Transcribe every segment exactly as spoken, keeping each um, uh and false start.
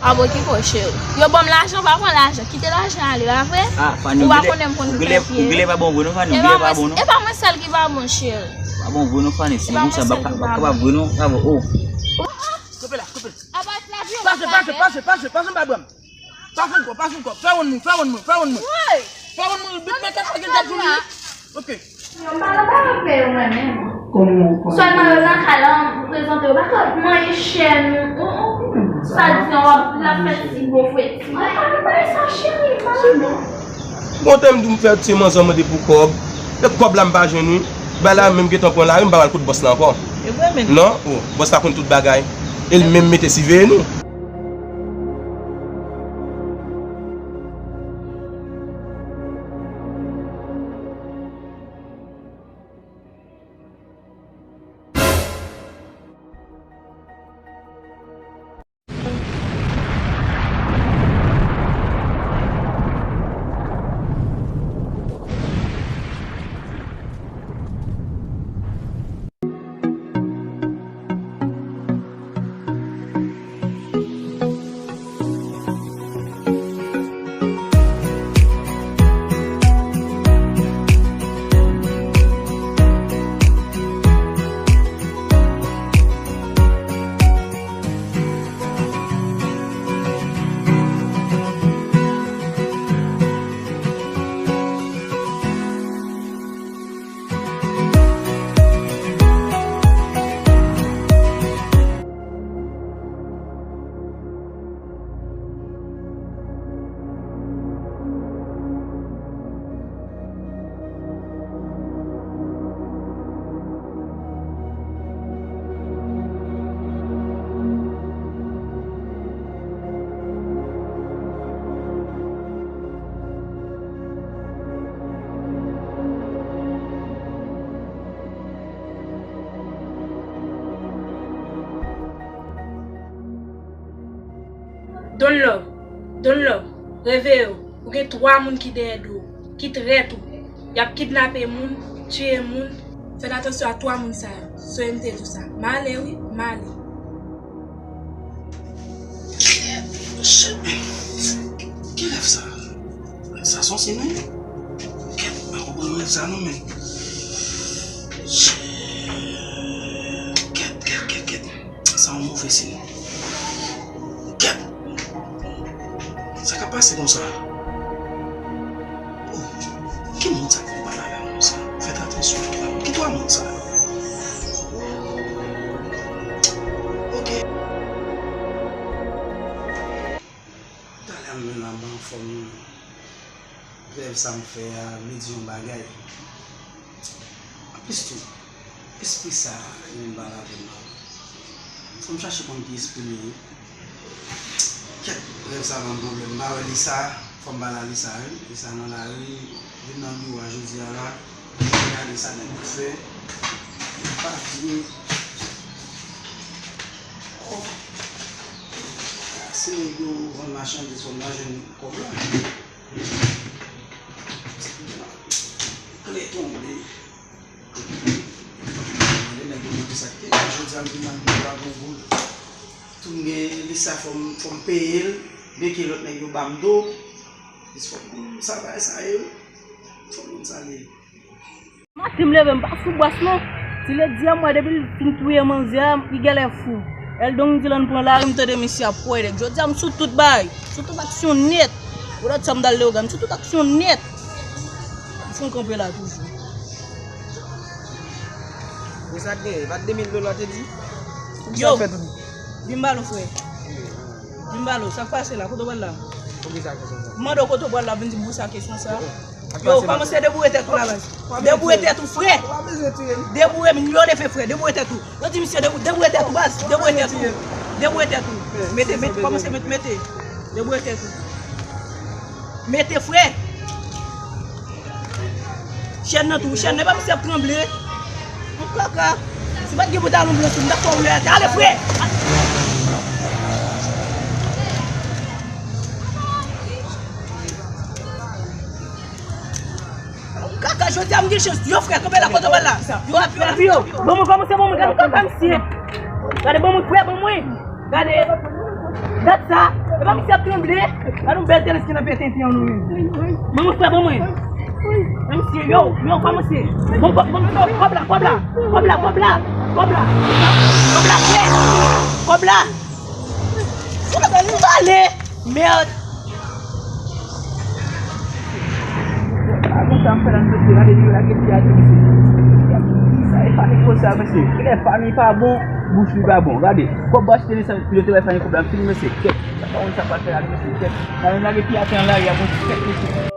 Ap okipe w, cheri. Yo ban m lajan, pa pran lajan. Kite lajan ale, pa vre? Ah, Fanny, ou pa konnen m konn fè pye. Ou genlè pa bon vre non, Fanny, ou genlè pa bon non. E pa mwen sèl ki pa bon, cheri. Pa bon vre non, Fanny, si konsa, m pa kapab vre non, pa bon, oh. Kanpe la, kanpe la. Pase, pase, pase, pase, pase anba bra m. Pase ankò, pase ankò. Fè wonn mwen, fè wonn mwen, fè wonn mwen. Fè wonn mwen, bit mèt la gen dat pou li. Ok. Yo pa nan bagay pè yo mwen menm. Sèlman yo nan kay la, prezante yo pa ka manje chè nou. Sa di an w ap la fè ti gwo fredi. Yo pa nan bagay sa cheri, pa nan. Bon, te m di m fè ti manzè mande pou kòb. E kòb la m pa jwenn wi. Bay la menm gentan pran lari, m pa pral kot bòs la ankò. E vre menm. Non, oh, bòs la konn tout bagay. E l menm mete siveye nou. Don Love, Don Love, reveye w. Ou gen twa moun ki dèyè do w, ki trèt ou. Y ap kidnape moun, tiye moun. Fèt atansyon a twa moun sa yo. Sonje m te di w sa. M ale wi, m ale. Shit, man. Ki rèv sa? Rèv sa se yon siy, non? Kèt, m pa konprann rèv sa non, men. Shit. Kèt, kèt, kèt, kèt. Sa yon move siy. Kèt! Sa k ap pase konsa? Oh, ki moun sa k vin pale avè m konsa? Fèt atansyon a twa moun. Ki twa moun sa yo? Ok. Talè m menm la m pa anfòm non. Rèv sa m fè a vle di yon bagay. Anplis tou, espri sa a li menm pa la vin nan. Fò m chache konn ki espri li ye. Kèt, rèv sa ban m pwoblèm. M pa wè Lisa, fò m pale a Lisa wi. Lisa nan lari, vin nan biwo a jodi a la. Gade sa nèg yo fè. Yo pa vle. Oh. Se nèg yo vann machandiz, fò m ta jwenn kòb la. Kle tonbe. Mande nèg yo mande sa k te la. Jodi a m vin nan biwo a gon goud. Tou m gen Lisa fò m, fò m peye l. Byen ke lòt nèg yo ba m do. Jis fò m konn sa bagay sa ye wi. Fò m konn sa li ye. Maten m leve m pa sou bòs non. Ti Lady a m wè depi l fin touye manzè a, li genlè fou. Èl donk di l ann pran lari, m tande misye ap pwèlèk. Jodi a m sou tout bagay, sou tout aksyon nèt. Ou lòt sa m t al Leyogàn, m sou tout aksyon nèt. M fon kanpe la toujou. Pou sa k genyen, e pa de mil dola te di? Pou ki sa fè tout? Vin ba l frè. Vin ba l, sa k pase la? Kote w pral la? Pou ki sa kesyon sa? M mande w kote w pral la, vin di m pou sa kesyon sa. Yo, kòmanse deboure tèt ou la, baz. Deboure tèt ou, frè. Deboure m, yo leve, frè. Deboure tèt ou. Yo di misye deboure, deboure tèt ou, baz. Deboure tèt ou. Deboure tèt ou. Mete, mete, kòmanse mete, mete. Deboure tèt ou. Mete, frè. Chèn nan tou, chèn nan, e pa misye ap tranble. Yon kaka. Si pa t gen pantalon blan sou m, m t ap fè w lè atè. Ale, frè! Yon kaka, jodi a m gen chans. Yo, frè, kanpe la, kote w pral la? Yo ap, yo ap. Yo, bon, mwen kòmanse, bon, mwen gade kaka misye. Gade, bon, mwen frè, bon, mwen. Gade. Gad sa, e pa misye ap tranble. Gad yon bèl tèlès ki nan pye tenten an nou menm. Ban mwen frè, ban mwen. Ban misye, yo, yo, kòmanse. Bon, bon, bon, bon, kòb la, kòb la, kòb la, kòb la, kòb la, kòb la, frè, kòb la. Ou pa, ou pa ale. Mèd. A, konsa m fè la, mesye, gade, yo lage pye a tou, mesye. Sa e fanmi konsa, mesye. Kilè fanmi pa bon, bouch li pa bon. Gade, kòb m achte li sa, yo te bay fanmi kòb la, m fini, mesye, kèt. Sa pa konn sa pral fè la, mesye, kèt. Gade, lage pye a tè an lari a, bon, kèt, mesye.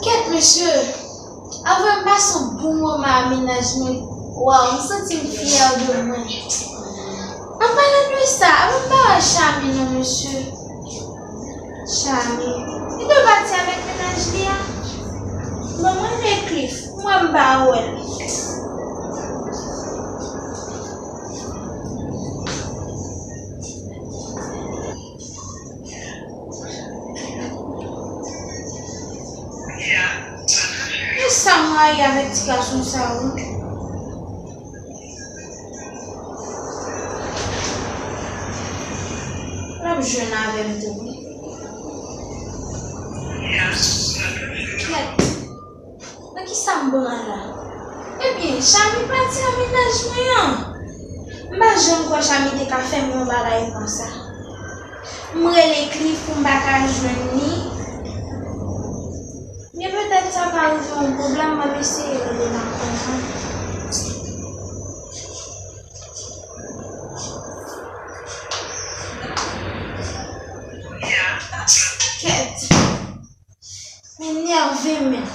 Kèt, mesye! Avan m pase yon bon moman ak mennaj mwen. Waw, m santi m fyè de mwen. An palan de sa, avan m pa wè Chami non, mesye. Chami, li te pati avèk mennaj li a. Bon, mwen rele Cliff, m wè m pa wè l. E sa m rayi avèk ti gason sa yo. L ap jwenn avè m tou wi. Kèt. Nan kisa m pran la? Ebyen, Chami pati ak mennaj mwen an. M pa janm kwè Chami te ka fè m yon bagay konsa. M rele Cliff pou m pa ka jwenn li. Men petèt sa ka rive yon pwoblèm, m ap eseye rele l ankò. Kèt. M enève, men.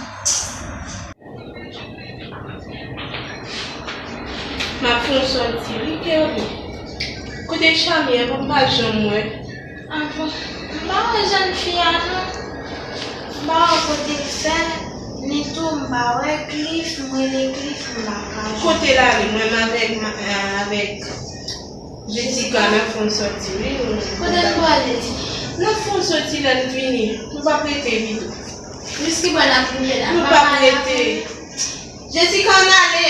M ap fè yon sòti, wi, Kerby. Kote Chami a, m pa janm wè. Ah bon, m pa wè jèn fi a, non. M pa wè kote l fè, ni tou m pa wè Cliff, m rele Cliff, m pa ka jwenn. Kote l ale, mwen menm avèk, avèk Jessica, n ap fè yon sòti, wi. Kote n prale? N ap fè yon sòti lè n vini. Nou p ap rete pito. Jis ki bò n ap rive la? Nou p ap rete. Jessica, ann ale.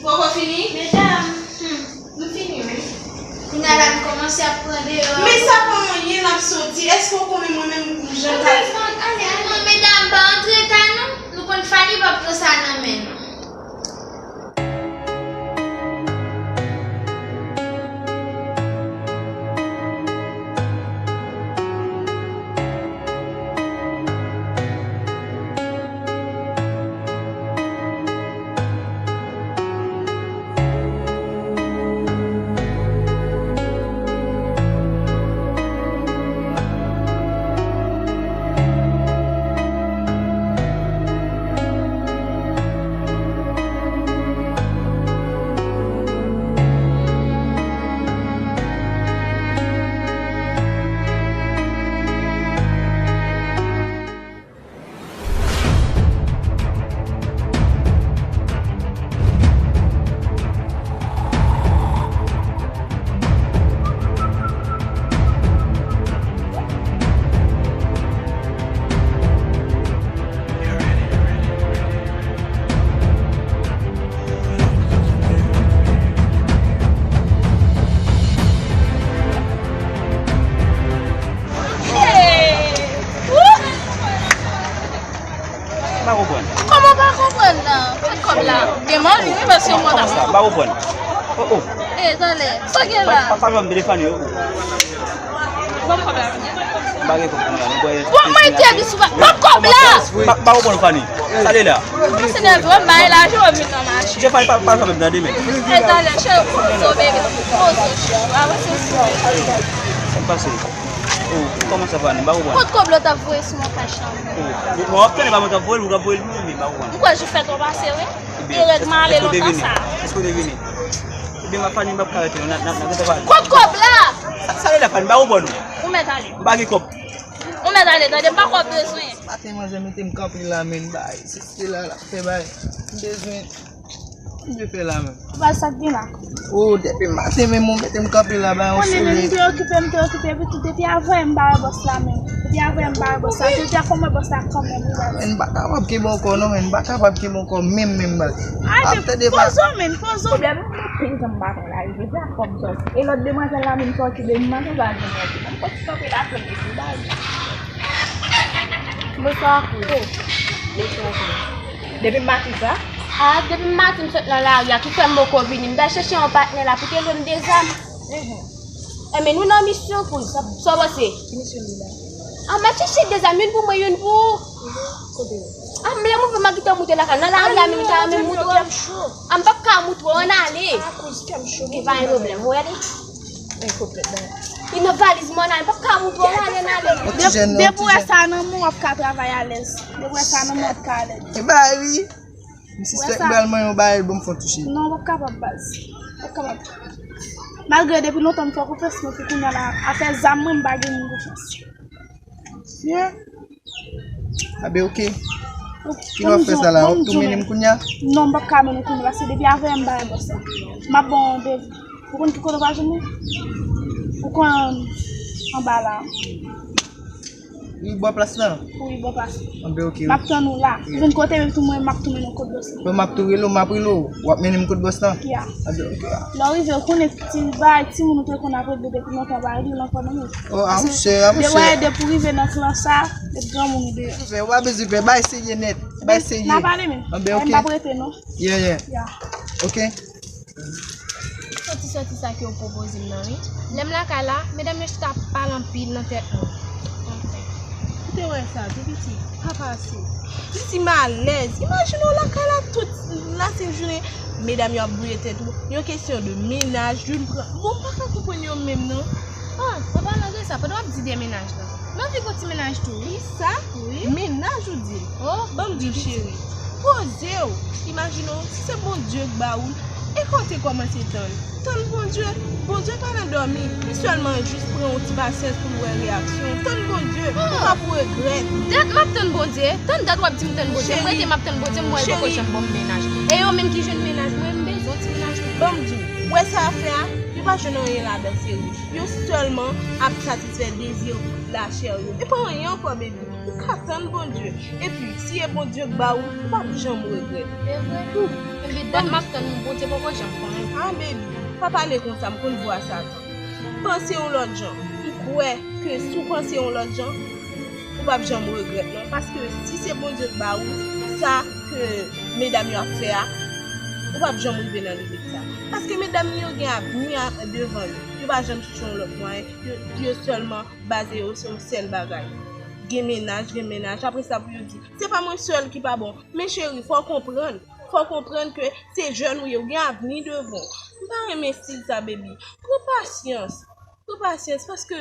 Poko fini? Medam, hmm, nou fini, wi. Kounye a la, nou kòmanse ap pran deyò. Men sa pa anyen, n ap sòti. Èske w konnen mwen menm jan m ka... Antre, Fank, ale, ale. Non, medam, pa antre ta, non. Nou konn Fanny p ap pran sa nan men nou. M pa konprann. Kòman w pa konprann nan? Kot kòb la? Gen manje wi, paske mwen ta... Kòman sa? M pa konprann. Oh, oh. Eh, talè. Sa gen la? Pa, pa, pa, pa, telefòn yo. Bon, kòb la. M pa gen kòb la. Bon, mwen te di sou pa, bon, kòb la. Pa, pa, bon, Fanny. Sa li la? Mwen se nève, mwen bay la, je remet nan machin. Je Fanny, pa, pa, pa, tande, men. Eh, talè, chè, poze, poze, chè. Avanse sou. Sa k pase? Oh, kòman sa, Fanny? M pa konprann. Kot kòb la w t ap voye sou mwen kach la? Oh, bon, w ap tande pa mwen k ap voye l, mwen k ap voye l pou mwen, m pa konprann. M kwè jou fèt w pase, wi. Ebyen, e rèd m ale lontan sa. Èske w te vini? Èske w te vini? Ebyen, ma Fanny, m p ap ka rete non, n a, n a, n a gentan pale. Kot kòb la? Sa, sa lè la, Fanny, m pa konprann ou. Ou mèt ale. M pa gen kòb. Ou mèt ale, tande, m pa kwè w bezwen. Maten manzè mete m kanpe la, men bay. Se, se la, la, fè bay. M bezwen. Sa m dwe fè la menm? Ou pa sa k gen la. Oh, depi maten menm ou mete m kanpe la, ba yon konnen menm m te okipe, m te okipe, epi tou depi avanyè m pa wè bòs la menm. Depi avanyè m pa wè bòs la. Jodi a fò m wè bòs la kanmenm, wi, baz. Men m pa kapab kenbe ankò non, men m pa kapab kenbe ankò menm, menm, baz. Ay, ap tande, baz. Poze w, men, poze w. Pwoblèm, peyizan m pa konn la, rive, se ak kòm sòti. E lòt demwazèl la menm sòti demen maten, pa jwenn yon ti moun. Fò ti kanpe la, fè yon ti baz. Bonswa, Kouz. Bonswa, Kouz. Depi maten sa? Ah, depi maten m sot nan lari a, ki fè m poko vini. M t al chèche yon patnè la pou te lwe m de zam. Enben, nou nan misyon, Kouz. Sa, sa w panse? Ki misyon li la? Ah, m ap chèche de zam, youn pou mwen, youn pou ou. Kote yo? Ah, m lè m rive, m a gentan moute lakay. Nan lari a menm, m ta renmen moutre w. Ah, m p ap ka moutre w, ann ale. Ah, Kouz, kè m cho. Gen pa gen pwoblèm, ou wè li? Gen pwoblèm, ba. Li nan valiz mwen, ann ale, m p ap ka moutre w, ann ale, ann ale. Depi w wè sa nan men w, w ap ka travay alèz. Depi w wè sa nan men w, w ap ka alèz. E bay wi. M sispèk m pral manyen yon bagay, ban m fè yon ti cheri. Non, w p ap kapab, baz. W p ap kapab. Malgre depi lontan m fè w konfyans, men pou kounye a la, afè zam mwen, m pa gen moun konfyans. Yeah. Abe, oke. Kilè w ap fè sa la? W ap tou mennen m kounye a? Non, m p ap ka mennen w kounye a, paske depi avanyè m pa wè bòs la. M ap ba w randevou. Ou konn ki kote w pral jwenn mwen? Ou konn anba la. Wi, bò plas lan? Wi, bò plas lan. Anben, oke. M ap tann ou la. Ou vin kote m, epi tou mwen, m ap tou mennen w kot bòs la. Bon, m ap tou rele w, m ap rele w. W ap mennen m kot bòs lan? Ya. Anben, oke. Lè w rive, ou konnen ti bay, timoun ou te konn ap regle depi lontan, pa regle l ankò non, men. Oh, a, monchè, a, monchè. Depi w rive nan klan sa, met granmoun ou deyò. Fè, w pa bezwen pè, bay serye nèt. Bay serye. N a pale, men. Anben, oke. M p ap rete, non. Yeah, yeah. Ya. Oke. Sòti, sòti sa ke w pwopoze m nan, wi. Lè m lakay la, medam yo chita ap pale anpil nan tèt mwen. Anfen. Ou te wè sa tou, pitit, pa pase. Pitit m alèz. Imajine w lakay la tout la sent jounen, medam yo ap bouye tèt ou. Yon kesyon de mennaj, youn pran. Bon, m pa ka konprann yo menm, non. Ah, an palan de sa, pandan w ap di de mennaj lan, m anvi gon ti mennaj tou, wi. Sa? Wi. Mennaj ou di? Oh, ban m di w, cheri. Poze w. Imajine w, si se Bondye k ba ou l, e kan w te kòmanse tann? Tann Bondye. Bondye pa nan dòmi. Li sèlman jis pran yon ti pasyans pou l wè reyaksyon w. Tann Bondye. Ou p ap regrèt. Dat m ap tann Bondye. Tann dat w ap di m tann Bondye. M rete m ap tann Bondye, m wè l poko janm ban m mennaj. E yo menm ki jwenn mennaj mwen, m bezwen yon ti mennaj tou. Ban m di w, ou wè sa y ap fè a? Yo pa jwenn anyen ladan, serye. Yo sèlman ap satisfè dezi lachè yo. E pa anyen ankò, baby. Ou ka tann Bondye. Epi, si e Bondye k ba ou, ou p ap janm regrèt. E vre? Ebyen, dat m ap tann Bondye poko janm konnen. Ah, baby, pa pale konsa, m konn vwa Satan. Panse yon lòt jan. M kwè ke si w panse yon lòt jan, ou p ap janm regrèt, non. Paske si se Bondye k ba ou sa ke medam yo ap fè a, ou p ap janm rive nan limit sa. Paske medam yo gen avni a devan yo. Yo pa janm chèche yon lòt mwayen. Yo, yo sèlman baze yo sou yon sèl bagay. Gen mennaj, gen mennaj. Apre sa, pou yo di, se pa mwen sèl ki pa bon. Men cheri, fò w konprann. Fò w konprann ke se jèn ou ye, ou gen avni devan w. M pa renmen estil sa, baby. Pran pasyans. Pran pasyans, paske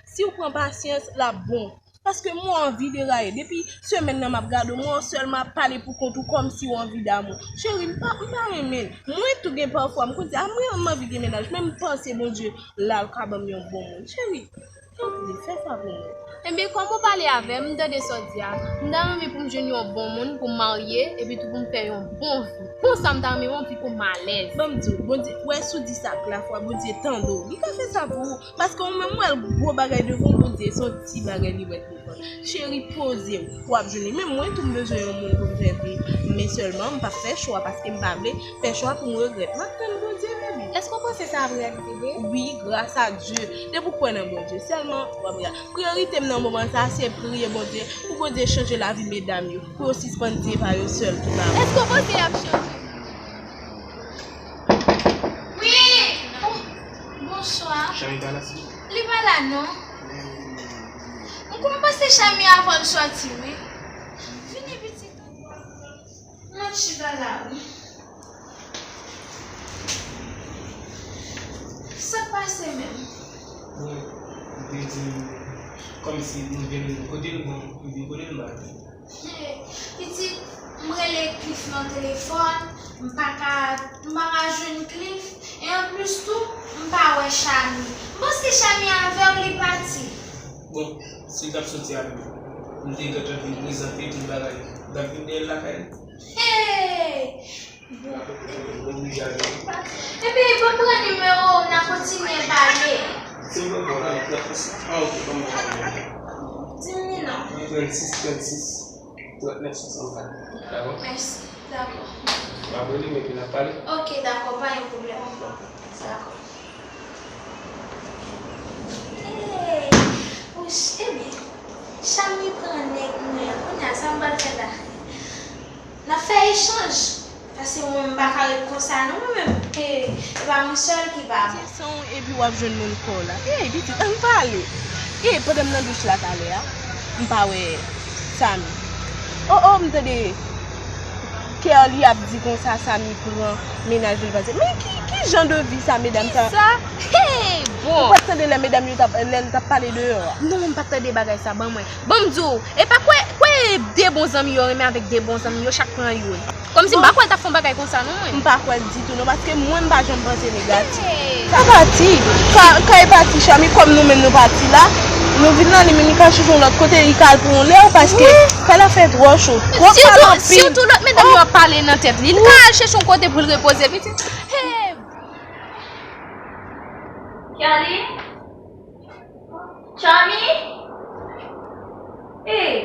si w pran pasyans, l ap bon. Paske mwen anvi deraye. Depi semèn nan m ap gade w, mwen sèlman ap pale pou kont ou kòmsi w anvi damou. Cheri, m pa, m pa renmen l. Mwen tou gen pafwa, m konn di, a, mwen, m anvi gen mennaj, men m panse Bondye la, l ka ban m yon bon moun. Cheri, tanpri, fè sa pou mwen. Ebyen, kòm ou pale avè m, m tande sa w di a. M ta renmen pou m jwenn yon bon moun, pou m marye, epi tou pou m fè yon bon vi. Konsa, m ta renmen yon vi pou m alèz. Ban m di w, Bondye, wè, si w di sa ak lafwa, Bondye tande w. Li ka fè sa pou ou. Paske ou menm, ou wè l gwo bagay devan w, Bondye, se yon ti bagay li wè devan l. Cheri, poze w, w ap jwenn li. Men mwen tou, m bezwen yon moun pou m fè vi. Men sèlman, m p ap fè chwa paske m pa vle fè chwa pou m regrèt. M ap tann Bondye, baby. Èske w panse sa ap reyalize vre? Wi, gras a Dye. Depi w kwè nan Bondye, sèlman w ap reyalize. Priyorite m nan moman sa a, se priye Bondye, pou Bondye chanje lavi medam yo, pou yo sispann di se pa yo sèl ki pa bon. Èske w panse y ap chanje? Wi! Oh, bonswa. Chami pa la, si? Li pa la, non. M konnen panse Chami avan l sòti, wi. Vini, pitit. Mwen chita la, wi. Sa k pase menm? Bon, li te di m kòmsi nou vin kote l, bon, li vin kote l, m pa vin. Hey, pitit, m rele Cliff nan telefòn, m pa ka, m pa ka jwenn Cliff, e anplis tou, m pa wè Chami. M panse Chami avè w, li pati. Bon, si l t ap soti avè m, m te gentan vin prezante tout bagay. M t ap vin dèyè l lakay li. Hey! Epi, ban m pran nimewo w, n a kontinye pale. Di m li non. Trannsis, trannsis, trannèf, swasannkat. Dakò? Mèsi. Dakò. M ap rele m epi n ap pale. Ok, dakò, pa gen pwoblèm. Dakò. Hey! Wouch, ebyen, Chami pran nèg mwen. Kounye a, sa m pral fè la? N ap fè echanj. Paske mwen, m pa ka ret konsa non, mwen menm. E, e pa mwen sèl ki pa bon. Epi w ap jwenn moun kò w la. Ey, pitit, ann pale. Ey, pandan m nan douch la talè a, m pa wè Samy. O, o, m tande Kerly ap di konsa Samy pran mennaj li l pase. Men ki, ki jan de vi sa, medam sa? Kisa? Hey, bon. Ou pa t tande lè medam yo t ap, lè l t ap pale deyò a? Non, m pa t tande bagay sa, ban mwen. Ban m di w, e pa kwè, kwè de bon zanmi yo renmen avèk de bon zanmi yo, chak pran youn. Kòmsi m pa kwè l t ap fè yon bagay konsa non, mwen. M pa kwè l ditou non, paske mwen m pa janm panse negatif. Hey! Sa pati. Ka, ka e pati, Chami, kòm nou menm nou pati la, nou vin nan li, men li ka chèche yon lòt kote, li ka al pou yon lè, paske kay la fè twò cho. Twò pale anpil. Sitou, sitou lòt medam yo ap pale nan tèt li. Li ka al chèche yon kote pou l repoze, pitit. Hey! Kerly? Chami? Ey,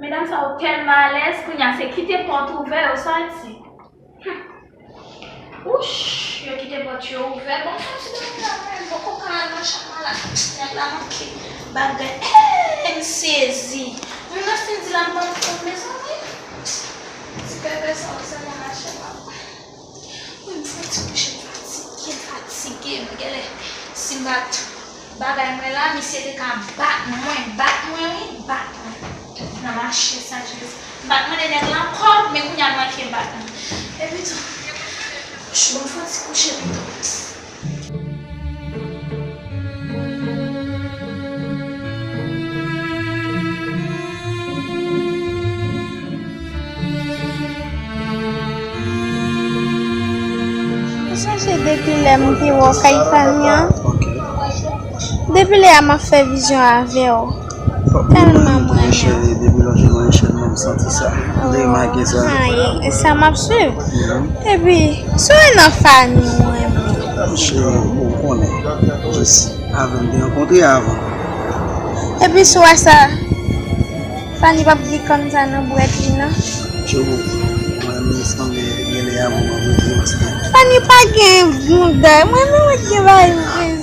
medam sa yo tèlman alèz, kounye a se kite pòt ouvè yo sòti. Hum. Wouch, yo kite pòt yo ouvè. Bon, fanm ti dòmi la, mwen poko ka al nan chanm la. Nèg la manke bagay. Ey, m sezi. Moun nan fin di la m ban m fon, mezanmi. Ti bebe sa yo sèlman mache pa. Wi, m fè ti kouche, m fatige, m fatige. Mwen genlè, si m pa t bagay mwen la, misye te ka bat mwen, bat mwen, wi, bat mwen. Nan mache sa, Jezi. M pa t mande nèg la ankò, men kounye a l manke bat mwen. Epi tou, bon, m fè ti kouche pito. Ou sonje depi lè m te wè w kay Fanny an? Depi lè a m ap fè vizyon avè w. Tèlman m renmen w. Depi lè w jwenn mwen, chèlman m santi sa. Remake sa. Sa m ap swiv. Epi, si w wè nan Fanny ou renmen. Cheri, ou konnen. Jis avè m te rankontre avan. Epi, si w wè sa, Fanny p ap gen kòn sa nan bwèt li, non. Tchou, mwen, m sanble genlè a mwen mwen voye paske Fanny pa gen bounda. Mwen menm mwen gen bagay m bezwen.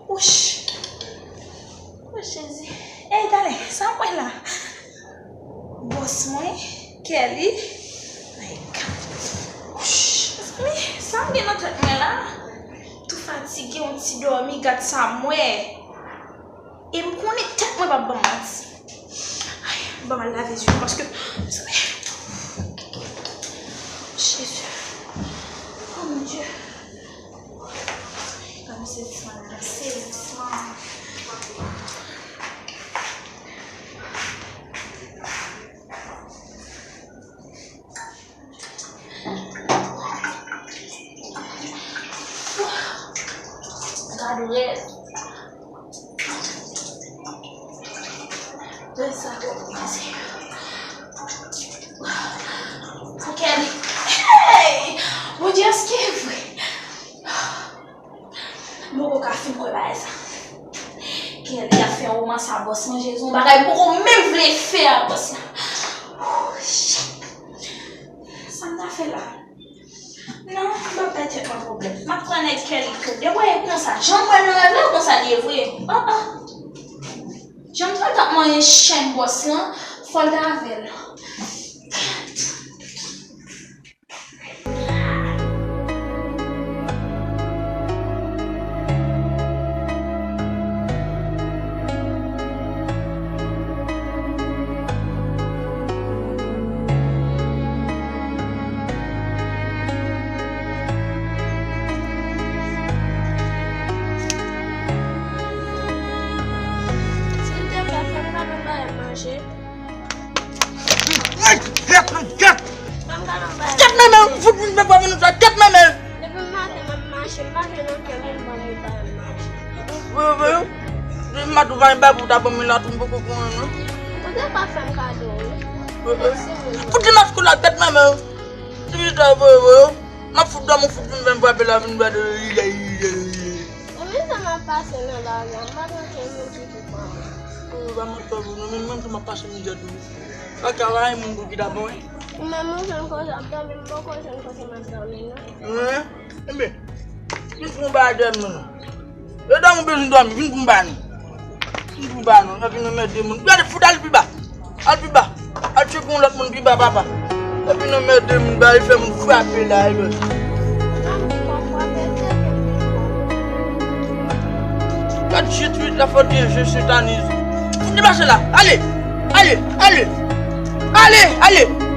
Wouch. O Jezi. Ey, talè, sa mwen la. Bòs mwen, Kelly. Ay, gad. Wouch. Mezanmi, sa m gen nan tèt mwen la? Tou fatige, yon ti dòmi, gad sa m wè. E m konnen tèt mwen p ap ban m manti. Ay, ban m al lave zye m paske, mezanmi. Jezi. Oh mon Dieu. Ban m sezisman la, sezisman. Gad rèd. Rèd sa twò pase. Pou Kelly. Hey! Bondye, èske e vre? M poko ka fin kwè bagay sa. Kelly ap fè woman sa bòs lan, Jezi, yon bagay m poko menm vle fè a bòs la. Ooh, shit. Sa m ta fè la? Non, m p ap bay tèt mwen pwoblèm. M ap pran nèg Kelly tou. Depi w wè l konsa, jan m wè l nan rèv la, konsa l ye vre. Ah, ah. Jan m t wè l t ap manyen chenn bòs lan, fò l t avè l. Si l te fè, fè m pa nan bay manje. Ay, gèt, gèt! Gèt men men, fout moun fè pa moun sa, gèt men men! Depi maten m ap mache, m pa jwenn ankenn moun ban m yon bagay manje. Wi, wi. Depi maten ou pa gen bagay pou ta ban mwen la tou, m poko konnen non. Ou te ka fè m kado, wi. Wi, wi. Mèsi, wi. Fout li mask ou la, gèt men men. Ti pita voye voye. M ap fout dòmi, fout vin fè m frape la, vin gade. Epi sa m ap pase nan lari a, m pa gen okenn moun ki pou pran mwen. Ou pa mwen tòl, non, men mwen tou m ap pase mizè tou. Pa ka la, e moun pou ki ta bon, wi. Ou menm ou jwenn kote w ap dòmi, m poko jwenn kote m ap dòmi, non. Wi. Enben, vin fè yon bagay dèyè m, non. Yo dòmi, ou bezwen dòmi, vin pou m ba nou. Vin pou m ba nou, n ap vin anmède moun. Gade, fout al pi ba. Al pi ba. Al tcheke yon lòt moun pi ba, papa. Epi nan mède moun, ba, e fè moun frape la, e lòt. Gad je twit la, fò gen je satanis. Fout deplase la. Ale. Ale, ale. Ale, ale.